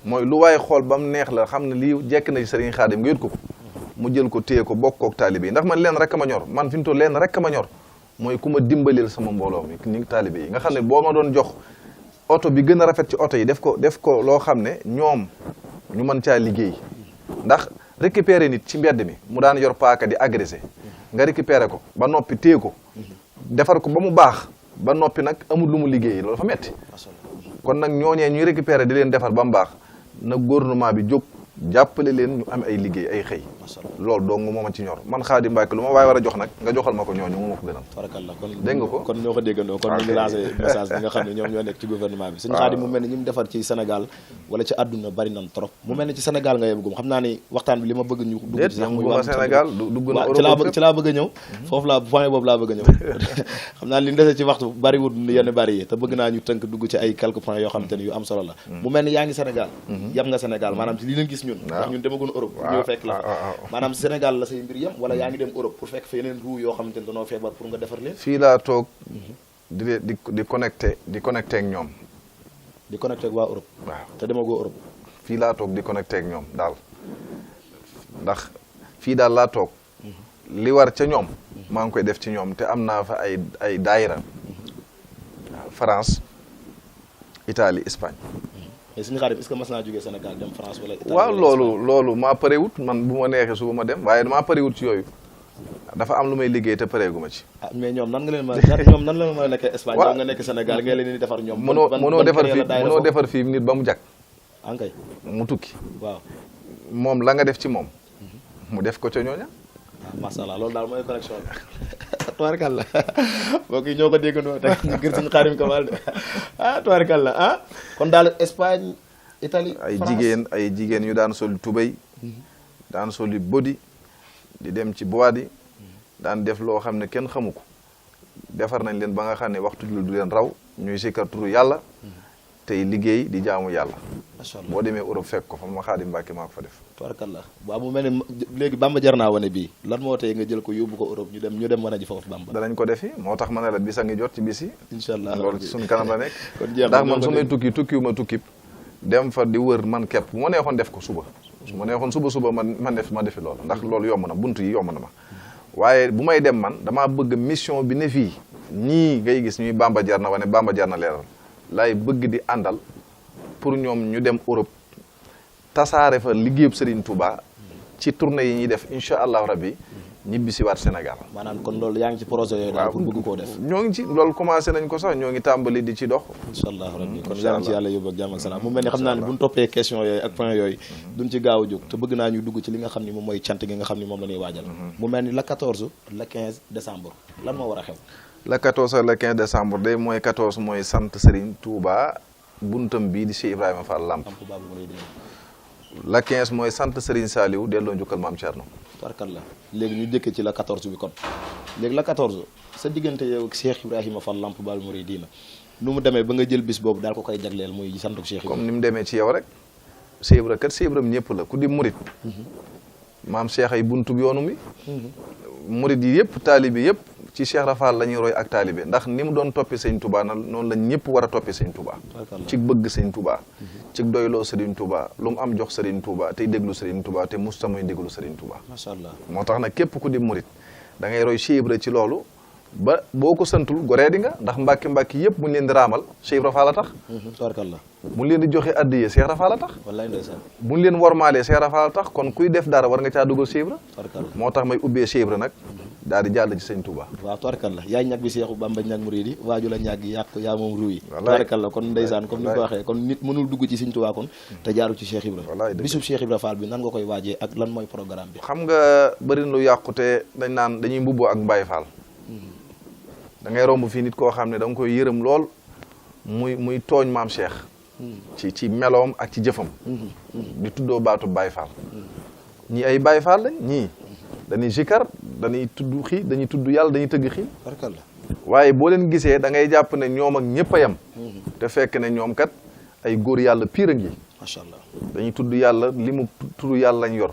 Speaker 2: mooy lu waaye xool ba mu neex la xam ne lii jekk na ci sëriñ Xaadim nga yët ko mu jël ko téye ko bokk kook taalibe yi ndax man leen rek ma ñor man fi mu toll leen rek ma ñor mooy ku ma dimbaleel sama mbooloo mi ni taalibe yi nga xam ne boo ma doon jox oto bi gën a rafet ci oto yi def ko loo xam ne ñoom ñu mën caa liggéey ndax récupérer nit ci mbedd mi mu daan yor paaka di agressé nga récupérer ko ba noppi téye ko defar ko ba mu baax ba noppi nag amul lu mu liggéey loolu fa metti kon nag ñooñee ñuy récupérer di leen defar ba mu baax na gouvernement bi jóg jàppale leen ñu am ay liggéey ay xëy loolu dong moo ma ci ñor man Xaadim Mbàkke lu ma waaye war a jox nag nga joxal ma ko ñooñu moo ma ko gënal
Speaker 1: barakallah kon
Speaker 2: dégg nga ko
Speaker 1: kon ñoo ko déggandoo kon ñu ngi lancé message bi nga xam ne ñoom ñoo nekk ci gouvernement bi suñu Xaadim mu mel ni ñi mu defar ci Sénégal wala ci àdduna bari nan trop mu mel ni ci Sénégal nga yebgum xam naa ni waxtaan bi li ma bëgg ñu dugg ci sax muy wàllu
Speaker 2: Sénégal dugg na Europe
Speaker 1: ci laa bëgg a ñëw foofu laa point boobu laa bëgg a ñëw xam naa li ñu dese ci waxtu bariwul yenn bari yi te bëgg naa ñu tënk dugg ci ay quelques points yoo xam te ni yu am solo la mu mel ni yaa ngi Sénégal yam nga Sénégal maanaam ci li leen gis ñun ndax ñun demagun Europe pour ñëw fekk la maanaam Sénégal la say mbir yam wala yaa ngi dem Europe pour fekk fa yeneen ruu yoo xamante ni dañoo feebar pour nga defar leen
Speaker 2: fii laa toog di connecté ak ñoom
Speaker 1: di connecté ak waa Europe
Speaker 2: waaw
Speaker 1: te demagoo Europe
Speaker 2: fii laa toog di connecté ak ñoom daal ndax fii daal laa toog li war ca ñoom maa ngi koy def ci ñoom te am naa fa ay daayira France Italie Espagne
Speaker 1: mais suñu Xaadim est-ce que mas naa jógee Sénégal dem France wala Italie
Speaker 2: waaw loolu maa parewut man bu ma neexee suba ma dem waaye maa parewut ci yooyu dafa am lu may liggéey te pareegu ma ci
Speaker 1: mais ñoom nan nga leen ñoom nan la ma nekkee Espagne nga nekk Sénégal nga leen di defar ñoom
Speaker 2: mënoo defar fii nit ba mu jag
Speaker 1: ankay
Speaker 2: mu tukki
Speaker 1: waaw
Speaker 2: moom la nga def ci moom mu def ko ca ñooña
Speaker 1: masha Allah loolu daal mooy connexion bi tubaarkàlla mbokk yi ñoo ko déggandoo tey ngir suñu Xaadim Kamal de tubaarkàlla kon daal Espagne Italie France
Speaker 2: ay jigéen yu daan sol tubéy daan soli body di dem ci boîte yi daan def loo xam ne kenn xamu ko defar nañ leen ba nga xam ne waxtu du leen raw ñuy sikkar turu yàlla tey liggéey di jaamu yàlla
Speaker 1: masha Allah
Speaker 2: boo demee Europe fekk ko fa ma Xaadim Mbàkke maa ko fa def
Speaker 1: tubaarkàlla waaw mu mel ni léegi Bamba jar naa wane bii lan moo tey nga jël ko yóbbu ko Europe ñu dem wane ji foofu Bamba
Speaker 2: danañ ko defi moo tax ma ne la bisa ngi jot ci bis yi
Speaker 1: incha allah
Speaker 2: loolu ci suñ kanam la nekk
Speaker 1: kon jeex
Speaker 2: ndax man su may tukkiwuma tukkib dem fa di wër man képp bu ma neexoon def ko suba su ma neexoon suba ma defi loolu ndax loolu yomb na bunt yi yomb na ma waaye bu may dem man damaa bëgg mission bi ne fii ñii ngay gis ñuy Bamba jar na wane Bamba jar na leeral laay bëgg di àndal pour ñoom ñu dem Europe tasaare fa liggéeyub Serigne Touba ci tournée yi ñuy def incha allahu rabbi ñibbi si waat Sénégal.
Speaker 1: maanaam kon loolu yaa ngi ci projet yooyu daal pour bëgg koo def.
Speaker 2: ñoo ngi ci loolu commencé nañ ko sax ñoo ngi tàmbali di ci dox.
Speaker 1: incha allahu rabbi kon yaa ngi ci yàlla yóbbu ak jàmm ak salaam mu mel ni xam naa ne bu ñu toppee question yooyu ak point yooyu duñ ci gaaw a jóg te bëgg naa ñu dugg ci li nga xam ni moom mooy cant gi nga xam ni moom la ñuy waajal. mu mel ni la 14 la 15 décembre lan moo war a xew.
Speaker 2: la 14 ak la 15 décembre day mooy 14 mooy sant Serigne Touba buntam bii di Cheikh Ibrahima Fall Lamp. la 15 mooy sant Serigne Saliou delloo njukkal maam Thierno.
Speaker 1: barkalla léegi ñu jëkkee ci la 14 bi kon léegi la 14 sa diggante yow ak Cheikh Ibrahima Fall Lamp Baal Mouridina nu mu demee ba nga jël bis boobu daal ko koy jagleel muy santu Cheikh Ibrahima.
Speaker 2: comme ni mu demee ci yow rek Cheikh Ibrahima kat Cheikh Ibrahima ñëpp la ku di murit maam Cheikh ay buntu yoonu mi. murit yi yëpp taalibe yëpp ci Cheikh Rafal la ñuy roy ak taalibe ndax ni mu doon toppi sëñ Touba noonu la ñëpp war a toppi sëñ Touba. ci bëgg sëñ Touba. ci doyloo Serigne Touba lu mu am jox Serigne Touba tey déglu Serigne Touba te musta muy déglu Serigne Touba.
Speaker 1: macha allah
Speaker 2: moo tax nag képp ku di murit da ngay roy Cheikh Ibra ci loolu ba boo ko santul goree di nga ndax mbàkki yëpp buñ leen di raamal Cheikh Ibra Fall a tax.
Speaker 1: barkalla
Speaker 2: buñ leen di joxe addiye Cheikh Ibra Fall a tax.
Speaker 1: wallaay ndeysaan
Speaker 2: buñ leen wormaalee Cheikh Ibra Fall a tax kon kuy def dara war nga caa dugal Cheikh Ibra.
Speaker 1: barkalla
Speaker 2: moo tax may ubbee Cheikh Ibra nag daal di jàll ci sëñ Touba.
Speaker 1: waaw tubarkalla yaay ñag bi Seexu Bamba ñag murid yi waaju la ñag yàq yaa moom ruu yi
Speaker 2: wallaay
Speaker 1: tubarkalla kon ndeysaan comme ni ko waxee kon nit mënul dugg ci sëñ Touba kon te jaaru ci Cheikh Ibra
Speaker 2: wallaay
Speaker 1: bisub Cheikh Ibra Fall bi nan nga koy waajee ak lan mooy programme bi.
Speaker 2: xam nga bëri lu yàqute dañ naan dañuy mbubboo ak Mbaye Fall da ngay romb fii nit koo xam ne da nga koy yërëm lool muy tooñ maam Cheikh ci meloom ak ci jëfam di tuddoo baatu Baye Fall ñii ay Baye Fall lañ ñii dañuy zikar dañuy tudd yàlla dañuy tëgg xiin
Speaker 1: barkalla
Speaker 2: waaye boo leen gisee da ngay jàpp ne ñoom ak ñëpp a yem te fekk ne ñoom kat ay góor yàlla pire ngi
Speaker 1: macha allah
Speaker 2: dañuy tudd yàlla li mu tudd yàlla lañ yor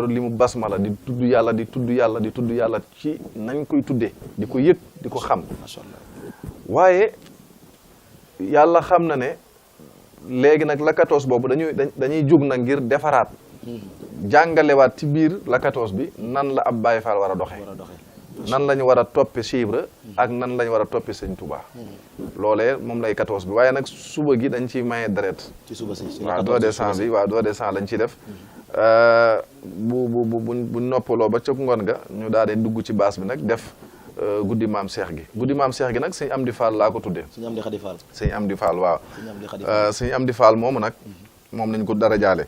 Speaker 2: li mu basmala di tudd yàlla di tudd yàlla ci nañ koy tuddee di ko yëg di ko xam
Speaker 1: macha allah
Speaker 2: waaye yàlla xam na ne léegi nag la 14 boobu dañuy jóg nag ngir defaraat jàngalewaat ci biir la 14 bi nan la ab Baye Fall war a doxee nan la ñu war a toppe Cheikh Ibra ak nan la ñu war a toppe Sëñ Touba loolee moom lay 14 bi waaye nag suba gi dañ ciy maye deret
Speaker 1: ci suba si
Speaker 2: waaw don de sang bi waaw don de sang lañ ciy def bu noppaloo ba ca ngoon ga ñu daal di dugg ci baas bi nag def guddi maam Cheikh gi nag sëñ Amdi Fall laa ko tuddee
Speaker 1: sëñ Amdi Khady Fall
Speaker 2: sëñ Amdi Fall waaw sëñ Amdi Fall moomu nag moom lañ ko dara jaale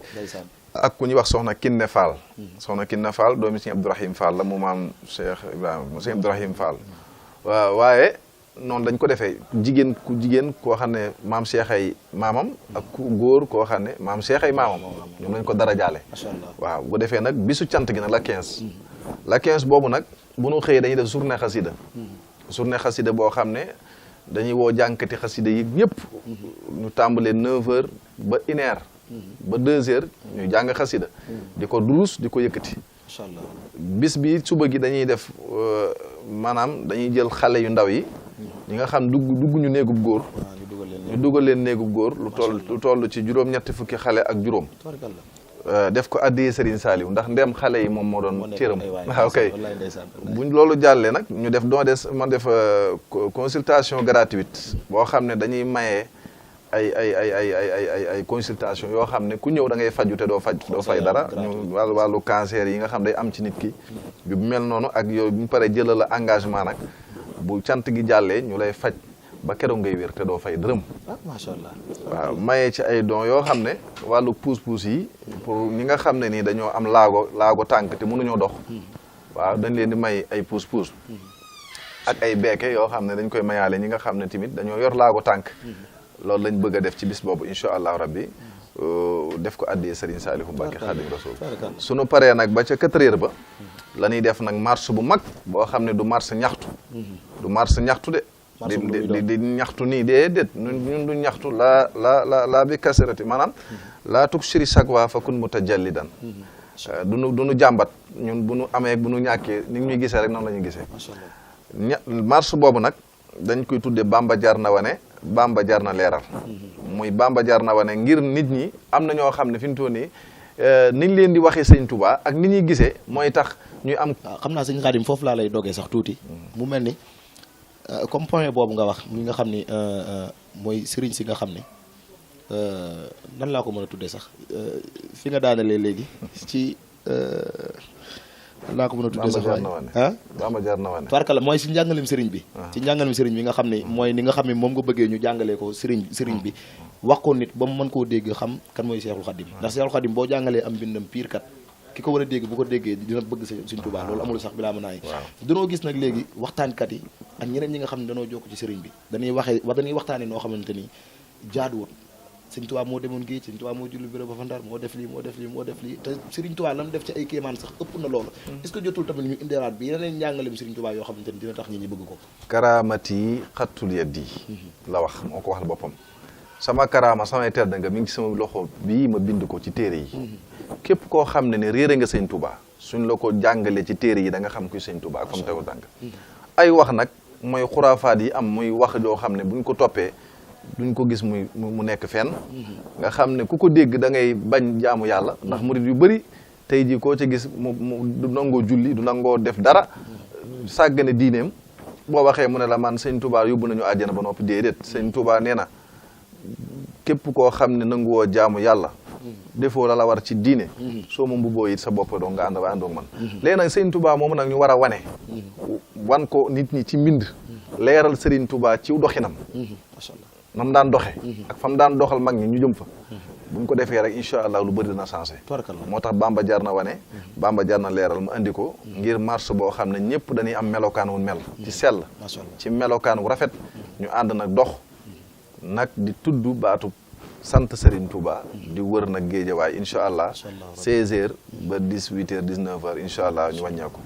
Speaker 2: ak ku ñuy wax soxna Kiné Fall. soxna Kiné Fall doomi Sëñ Abdourahim Fall la mu maam Cheikh Ibrahima Sëñ Abdourahim Fall. waaw waaye noonu dañ ko defee jigéen koo xam ne maam Cheikh ay maamam ak ku góor koo xam ne maam Cheikh ay maamam ñoom lañ ko dara jaale.
Speaker 1: macha allah
Speaker 2: waaw bu defee nag bisu cant gi nag la 15. la 15 boobu nag bu nu xëyee dañuy def journée xasida. journée xasida boo xam ne dañuy woo jànkati xasida yi ñëpp. ñu tàmbalee 9h ba 1h. ba 2h ñu jàng xasida. di ko durus di ko yëkkati.
Speaker 1: macha allah
Speaker 2: bis bi suba gi dañuy def maanaam dañuy jël xale yu ndaw yi. ñi nga xam dugg ñu néegub góor. ñu dugal leen néegub góor lu toll ci juróom-ñetti fukki xale ak juróom. def ko addiyee Serigne Saliou ndax ndem xale yi moom moo doon cëram. waaw kay buñ loolu jàllee nag ñu def ma def consultation gratuite boo xam ne dañuy maye ay consultation yoo xam ne ku ñëw da ngay faju te doo fay dara ñu wàllu cancer yi nga xam day am ci nit ki yu mel noonu ak yooyu bu ñu paree jëlal la engagement nag bu cant gi jàllee ñu lay faj ba keroog ngay wér te doo fay dërëm.
Speaker 1: macha allah
Speaker 2: waaw maye ci ay dons yoo xam ne wàllu puus-puus yi pour ñi nga xam ne nii dañoo am laago tànk te mënuñoo dox. waaw dañ leen di may ay puus-puus. ak ay beeke yoo xam ne dañ koy mayaale ñi nga xam ne tamit dañoo yor laago tànk. loolu lañ bëgg a def ci bis boobu incha allah rabbi def ko addee Serigne Saliou Mbacké Khadim Rasoul. sunu paree nag ba ca 4h ba. la ñuy def nag marche bu mag boo xam ne du marche ñaxtu. du marche ñaxtu de. di ñaxtu nii déedéet ñun du ñaxtu la bi kasirati maanaam laa tuksiri shakwa fa kun mutajallidan duñu jàmbat ñun bu nu amee bu nu ñàkkee ni ñuy gisee rek noonu la ñuy gisee marche boobu nag dañ koy tuddee Bamba jar na wane Bamba jar na leeral muy Bamba jar na wane ngir nit ñi am na ñoo xam ne fi mu toll nii niñ leen di waxee sëñ Touba ak ni ñuy gisee mooy tax ñuy am
Speaker 1: xam naa sëñ Khadim foofu laa lay dogee sax tuuti mu mel ni comme point boobu nga wax mi nga xam ni mooy sëriñ si nga xam ne nan laa ko mën a tuddee sax fi nga daanalee léegi ci nan laa ko mën a tuddee sax waay
Speaker 2: Bamba jar na wane
Speaker 1: tubaarkalla mooy si njàngalem sëriñ bi ci njàngalem sëriñ bi nga xam ne mooy ni nga xam ne moom nga bëggee ñu jàngalee ko sëriñ bi wax ko nit ba mu mën koo dégg xam kan mooy Seexul Xadim ndax Seexul Xadim boo jàngalee am bindam piir kat ki ko war a dégg bu ko déggee dina bëgg Sëriñ Tuubaa loolu amul sax bilaa mën naa yi danoo gis nag léegi waxtaankat yi ak ñeneen ñi nga xam ne danoo jokk ci sëriñ bi dañuy waxtaane noo xamante ni jaaduwut Sëriñ Tuubaa moo demoon géej Sëriñ Tuubaa moo julli bureau ba fa Ndar moo def lii te Sëriñ Tuubaa lam def ci ay kéemaan sax ëpp na loolu est-ce que jotul tamit ñu indilaat bi yeneen njàngaleem Sëriñ Tuubaa yoo xamante ni dina tax ñi ñi bëgg ko
Speaker 2: karaamati xattul yaddi la wax moo ko waxal boppam sama karaama samay tedd nga mi ngi ci sama loxo bii ma bind ko ci téere yi képp koo xam ne réere nga sëñ Touba suñ la ko jàngalee ci téere yi da nga xam kuy sëñ Touba ak fa mu tegu tànk ay wax nag mooy xuraafaat yi am muy wax joo xam ne buñ ko toppee duñ ko gis mu nekk fenn nga xam ne ku ko dégg da ngay bañ jaamu yàlla ndax murid yu bëri tey jii koo ca gis mu du nangoo julli du nangoo def dara sàggane diineem boo waxee mu ne la man sëñ Touba yóbbu nañu àjjana ba noppi déedéet sëñ Touba nee na képp koo xam ne nanguwoo jaamu yàlla defoo la war ci diine soo ma mbubboo it sa bopp doo nga ànd ba àndoog man léegi nag sëriñ Touba moomu nag ñu war a wane wan ko nit ñi ci mbind leeral sëriñ Touba ci doxinam nam daan doxe ak fam daan doxal mag ñi ñu jëm fa buñ ko defee rek incha allah lu bëri dina changé moo tax Bamba jar na wane Bamba jar na leeral mu andi ko ngir marche boo xam ne ñëpp dañuy am melokaan wu mel ci sell ci melokaan wu rafet ñu ànd nag dox nag di tudd baatu sant Serigne Touba di wër nag géejawaay incha allah 16h ba 18h 19h incha allah ñu wàññeeku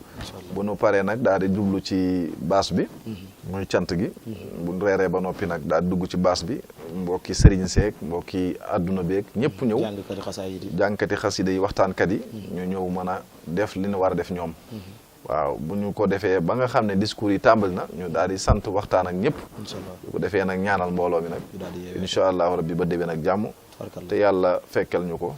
Speaker 2: bu nu paree nag daal di jublu ci baas bi muy cant gi bu reeree ba noppi nag daal di dugg ci baas bi mbokki Serigne Seck mbokki àdduna beeg ñëpp ñëw jàngkati xasida yi waxtaankat yi ñu ñëw mën a def li ñu war a def ñoom waaw bu ñu ko defee ba nga xam ne discours yi tàmbali na ñu daal di sant waxtaan ak ñëpp bu ko defee nag ñaanal mbooloo mi nag incha allahu rabbi ba déwén ak jàmm te yàlla fekkal ñu ko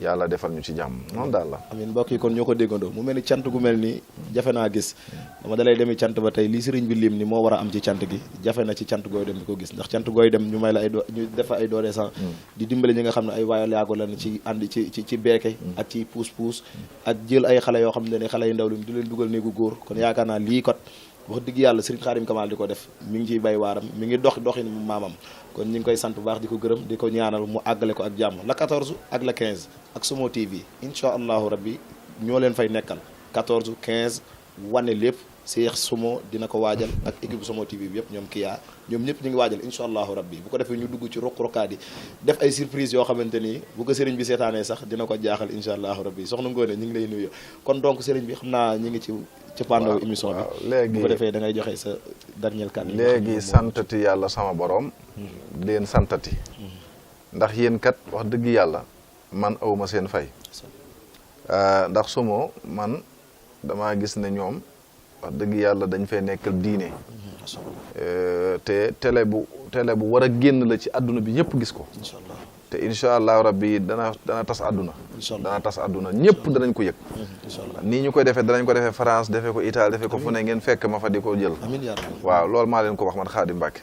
Speaker 2: yàlla defal ñu ci jàmm noonu daal la
Speaker 1: amiin mbokk yi kon ñoo ko déggandoo mu mel ni cant gu mel ni jafe naa gis dama dalay demi cant ba tey lii sëriñ bi lim ni moo war a am ci cant gi jafe na ci cant gooy dem di ko gis ndax cant gooy dem ñu may la ay ñu defa ay doole sax di dimbali ñi nga xam ne ay waayal yaago lan ci ànd ci beeke ak ci puus ak jël ay xale yoo xam ne xale yu ndaw lu di leen dugal néegu góor kon yaakaar naa lii kot wax dëgg yàlla Serigne Khadim Kamal di ko def mi ngi ciy bay waaram mi ngi doxin maamam kon ñu ngi koy sant bu baax di ko gërëm di ko ñaanal mu àggale ko ak jàmm la 14 ak la 15 ak Sumo TV incha allahu rabbi ñoo leen fay nekkal 14 15 wane lépp Cheikh Sumo dina ko waajal ak équipe Sumo TV bi yëpp ñoom Kiya ñoom ñëpp ñu ngi waajal incha allahu rabbi bu ko defee ñu dugg ci ruq-ruqaat yi def ay surprise yoo xamante ni bu ko sëriñ bi seetaanee sax dina ko jaaxal incha allahu rabbi soxna Ngoone ñu ngi lay nuyu kon donc sëriñ bi xam naa ñu ngi ci pandaw émission bi
Speaker 2: léegi
Speaker 1: bu ko defee da ngay joxe sa dernier kàddu
Speaker 2: léegi santati yàlla sama borom leen santati ndax yéen kat wax dëgg yàlla man awma seen fay ndax Sumo man damaa gis ne ñoom wax dëgg yàlla dañ fay nekkal diine te télé bu war a génn la ci àdduna bi ñëpp gis ko te incha allah rabbi dana tas àdduna dana tas àdduna ñëpp danañ ko yëg nii ñu koy defee danañ ko defee France defee ko Italie defee ko fu ne ngeen fekk ma fa di ko jël waaw loolu maa leen ko wax man Khadim Mbacke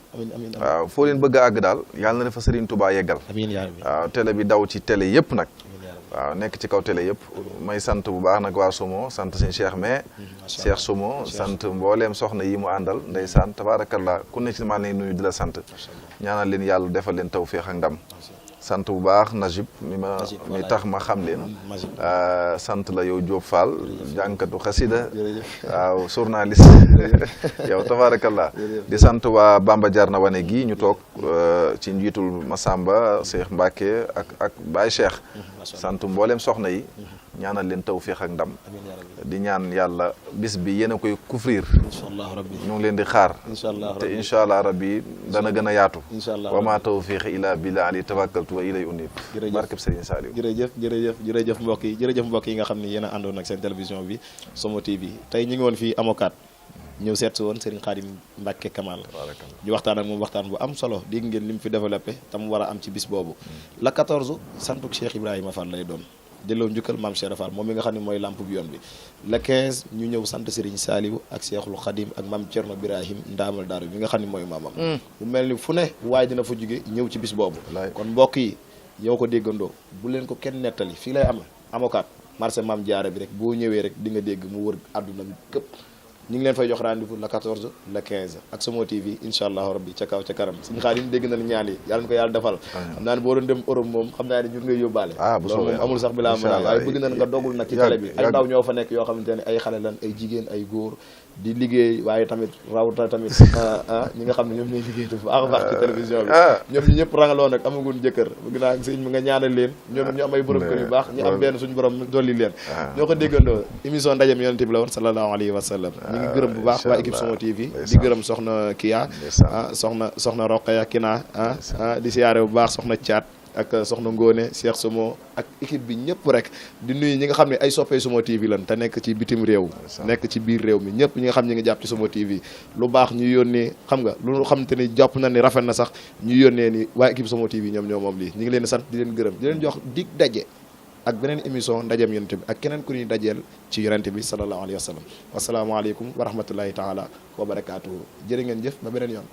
Speaker 2: waaw foo leen bëgg a àgg daal yàlla na ne fa Serigne Touba yeggal waaw télé bi daw ci télé yëpp nag waaw nekk ci kaw télé yëpp may sant bu baax nag waa Sumo sant sëñ Cheikh mais Cheikh Sumo sant mbooleem soxna yi mu àndal ndeysaan tabaarakallah ku ne ci maa lay nuyu di la sant ñaanal leen yàlla defal leen tawféex ak ndam sant bu baax Najib mi tax ma xam leen sant la yow Diop Fall jànkatu xasida waaw journaliste yow tabaarakallah di sant waa Bamba Jarna wane gi ñu toog ci njiitul Massamba Cheikh Mbacke ak Baye Cheikh sant mboolem soxna yi ñaanal leen tawféex ak ndam di ñaan yàlla bis bi yéen a koy couvrir ñu ngi leen di xaar te incha allah rabbi dana gën a yaatu wa ma tawfiqi illa billah ali tawakkaltu wa ilay unib barkeb Serigne Saliou
Speaker 1: jërëjëf mbokk yi nga xam ne yéen a àndoon ak seen télévision bi Sumo TV tey ñu ngi woon fii amokat ñëw seet si woon Serigne Khadim Mbacke Kamal ñu waxtaan ak moom waxtaan bu am solo dégg ngeen li mu fi développé tam war a am ci bis boobu la 14 santuk Cheikh Ibrahima Fall lay doon delloo njukkal maam Cheikh Fall moom mi nga xam ne mooy lamp bi yoon bi le 15 ñu ñëw sant Serigne Saliou ak Cheikhul Khadim ak maam Thierno Birahim ndaamal daaru bi nga xam ne mooy maamam mu mel ni fu ne waaye dina fa jóge ñëw ci bis boobu kon mbokk yi yow ko déggandoo bu leen ko kenn nettali fii lay am amokat marché maam Diarra bi rek boo ñëwee rek di nga dégg mu wër àdduna bi këpp ñu ngi leen fay jox rendez-vous la 14 la 15 ak Sumo TV incha allahu rabbi ca kaw ca kanam suñu xaar yi dégg nañ ñaan yi yàlla na ko yàlla defal xam naa ne boo doon dem Europe moom xam naa ne ñun ngay yóbbaale loolu moom amul sax bi laa mën a waaye bëgg nañ nga dogul nag ci télé bi ay ndaw ñoo fa nekk yoo xamante ne ay xale lan ay jigéen ay góor di liggéey waaye tamit rawta tamit ñi nga xam ne ñoom ñooy liggéey bu baax a baax ci télévision bi ñoom ñi ñëpp rangaloo nag amagun jëkkër bëgg naa sëñ mi nga ñaanal leen ñoom ñu am ay borom kër yu baax ñu am benn suñu borom dolli leen ñoo ko déggandoo émission ndajem yonent bi la woon sallallahu alayhi wa sallam ñu ngi gërëm bu baax waa équipe Sumo TV di gërëm soxna Kiya soxna Roqaya Kina di siyaare bu baax soxna Thiat ak soxna Ngone Cheikh Sumo ak équipe bi ñëpp rek di nuyu ñi nga xam ne ay soppee Sumo TV lan te nekk ci bitim réew nekk ci biir réew mi ñëpp ñi nga xam ñi ngi jàpp ci Sumo TV lu baax ñu yónnee xam nga lu xam te ni jàpp na ni rafet na sax ñu yónnee ni waa équipe Sumo TV ñoom moom lii ñu ngi leen di sant di leen gërëm di leen jox dig daje ak beneen émission ndajem yonent bi ak keneen ku ñuy dajeel ci yonent bi sallallahu alayhi wa sallam wasalaamaaleykum wa rahmatullahi taala wa barakaatuhu jërë ngeen jëf ba beneen yoon